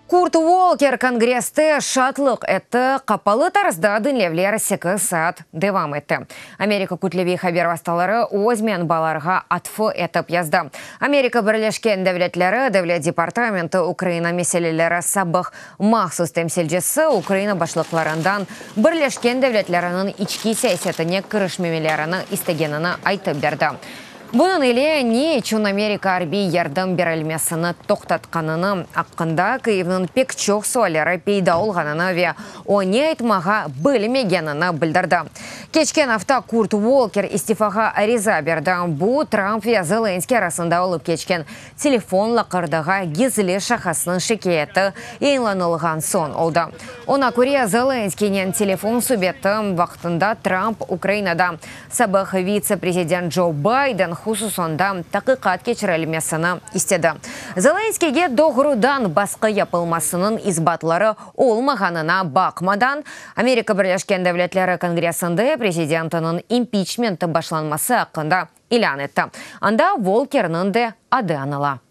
Kurt Volker Kongresste şaatlıq etti, qapalı tarzda diñlevler 8 saat devam etti. Amerika kütleviy haber vastaları öz menbalarğa atfı etip yazdı. Amerika Birleşken Devletleri Devlet departamenti Ukraina meseleleri sabıq mahsus temsilcisi Ukraina başlıqlarından Birleşken Devletleriniñ içki siyasetine kirişmemelerini istegenini aytıp berdi. Bunıñ ile ne içün Amerika arbiy yardım berilmesini toqtatqanını aqqında Kyivniñ pek çoq sualleri peyda olğanını ve o ne aytmağa bilmegenini bildirdi. Keçken afta Kurt Volker istifağa ariza berdi. Bu, Trump ve Zelenskiy arasında olıp keçken telefon laqırdığa gizli şahısnıñ şikâyeti yayınlanılğan soñ oldı. Oña köre, Zelenskiynen telefon subeti vaqtında Trump Ukrainada sabıq vitse-prezident Joe Biden hususında taqiqat keçirilmesini istedi. Zelenskiyge doğrudan basqı yapılmasınıñ isbatları olmağanına baqmadan, Amerika Birleşken Devletleri Kongressinde prezidentiniñ impiçmenti başlanması aqqında ilân etti. Anda Volkerniñ de adı añıla.